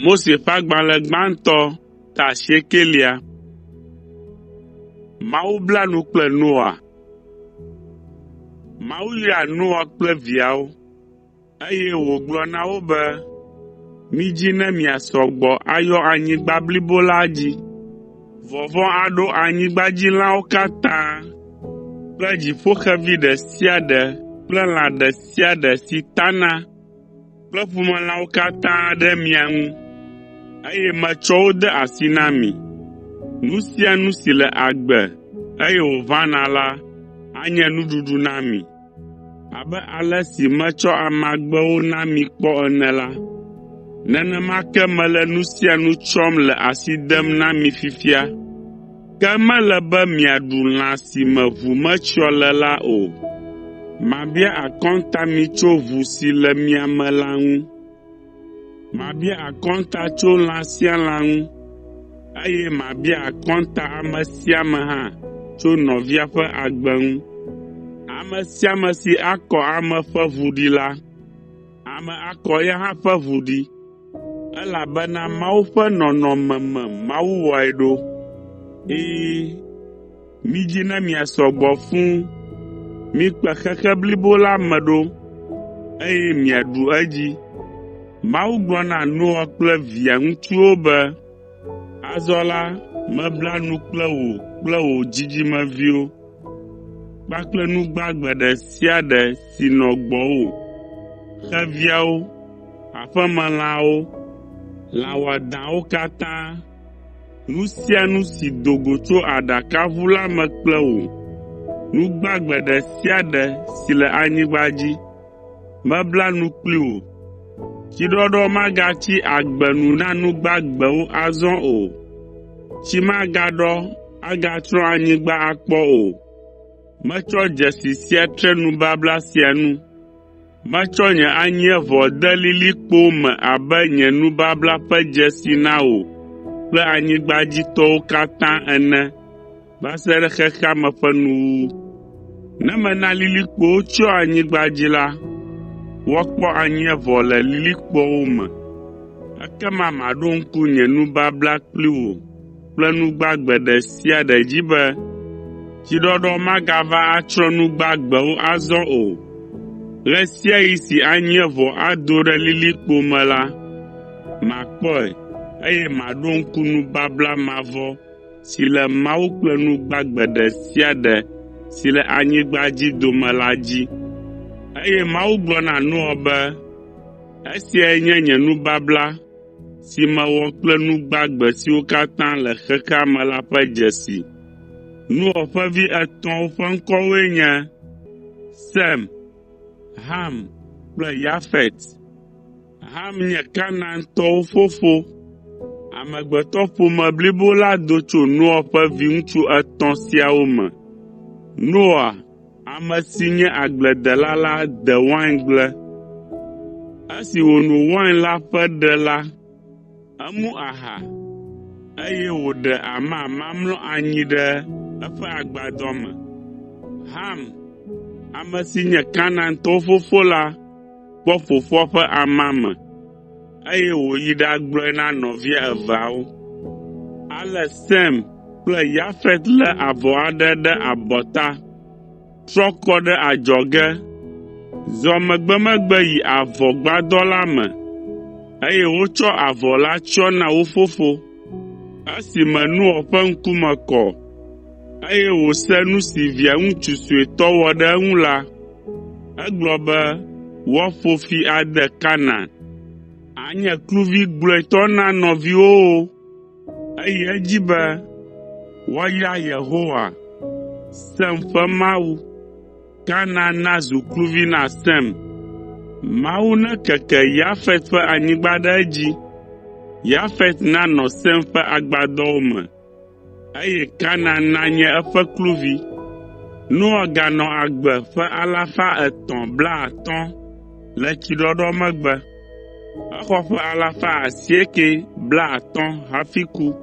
Mose ƒe agbalẽ gbãtɔ ta asiekelia. Mawu bla nu kple Noa. Mawu yra Noa kple viawo, eye wògblɔ na wo be, “Midzi ne miasɔ gbɔ ayɔ anyigba blibo la dzi. Vɔvɔ̃ aɖo anyigbadzilãwo katã kple dziƒoxevi ɖe sia ɖe kple lã ɖe sia ɖe si tana kple ƒumelãwo katã ɖe mia ŋu, eye metsɔ wo de asi na mi. Nu sia nu si le agbe, eye wòʋãna la anye nuɖuɖu na mi. Abe ale si metsɔ amagbewo na mi kpɔ ene la, nenema ke mele nu sia nu tsɔm le asi dem na mi fifia. Ke mele be miaɖu lã si me ʋu metsyɔ le la o. Mabia akɔnta mi tso ʋu si le mia me la ŋu. Mabia akɔnta tso lã sia lã ŋu, eye mabia akɔnta ame sia ame hã tso nɔvia ƒe agbe ŋu. Ame sia ame si akɔ ame ƒe ʋu ɖi la, ame akɔ eya hã ƒe ʋu ɖi, elabena Mawu ƒe nɔnɔme me Mawu wɔe ɖo. Ɛ̃, midzi ne miasɔ gbɔ fũu, mikpe xexe blibo la me ɖo, eye miaɖu edzi. Mawu gblɔ na Noa kple via ŋutsuwo be, “Azɔ la, mebla nu kple wò kple wò dzidzimeviwo kpakple nu gbagbe ɖe sia ɖe si nɔ gbɔwò, xeviawo, aƒemelãwo, lã wɔadãwo katã, nu sia nu si do go tso aɖakaʋu la me kple wò, nu gbagbe ɖe sia ɖe si le anyigba dzi. Mebla nu kpli wò. Tsiɖɔɖɔ magatsi agbe nu na nu gbagbewo azɔ o. Tsi magaɖɔ agatsrɔ̃ anyigba akpɔ o. Metsɔ dzesi sia tre nubabla sia nu. Metsɔ nye anyieʋɔ de lilikpowo me abe nye nubabla ƒe dzesi na wò kple anyigbadzitɔwo katã ene va se ɖe xexea me ƒe nuwuwu. Ne mena lilikpowo tsyɔ anyigba dzi la, woakpɔ anyieʋɔ le lilikpoawo me. Ekema maɖo ŋku nye nubabla kpli wò kple nu gbagbe ɖe sia ɖe dzi be, tsiɖɔɖɔ magava atsrɔ̃ nu gbagbewo azɔ o. Ɣe sia ɣi si anyieʋɔ ado ɖe lilikpo me la, makpɔe, eye maɖo ŋku nubabla mavɔ si le Mawu kple nu gbagbe ɖe sia ɖe si le anyigba dzi dome la dzi.” Eye Mawu gblɔ na Noa be, “Esiae nye nye nubabla si mewɔ kple nu gbagbe siwo katã le xexea me la ƒe dzesi.” Noa ƒe vi etɔ̃awo ƒe ŋkɔwoe nye: Sem, Ham kple Yafet. Ham nye Kanaantɔwo fofo. Amegbetɔƒome blibo la do tso Noa ƒe viŋutsu etɔ̃ siawo me. Noa, ame si nye agbledela la de waingble. Esi wòno wain la ƒe ɖe la, emu aha, eye wòɖe amama mlɔ anyi ɖe eƒe agbadɔ me. Ham, ame si nye Kanaantɔwo fofo la kpɔ fofoa ƒe amame, eye wòyi ɖagblɔe na nɔvia eveawo. Ale Sem kple Yafet lé avɔ aɖe ɖe abɔta, trɔ kɔ ɖe adzɔge, zɔ megbemegbe yi avɔgbadɔ la me, eye wotsɔ avɔ la tsyɔ na wo fofo. Esime Noa ƒe ŋkume kɔ, eye wòse nu si via ŋutsu suetɔ wɔ ɖe eŋu la, egblɔ be woaƒo fi ade Kanaan, anye kluvi gblɔetɔ na nɔviwòwo. Eyi edzi be, “Woayra Yehowa, Sem ƒe Mawu. Kanaan nazu kluvi na Sem. Mawu nekeke Yafet ƒe anyigba ɖe edzi. Yafet nanɔ Sem ƒe agbadɔwo me, eye Kanaan nanye eƒe kluvi.” Noa ganɔ agbe ƒe alafa etɔ̃ blaatɔ̃ le tsiɖɔɖɔ megbe. Exɔ ƒe alafa asiekɛ blaatɔ̃ hafi ku.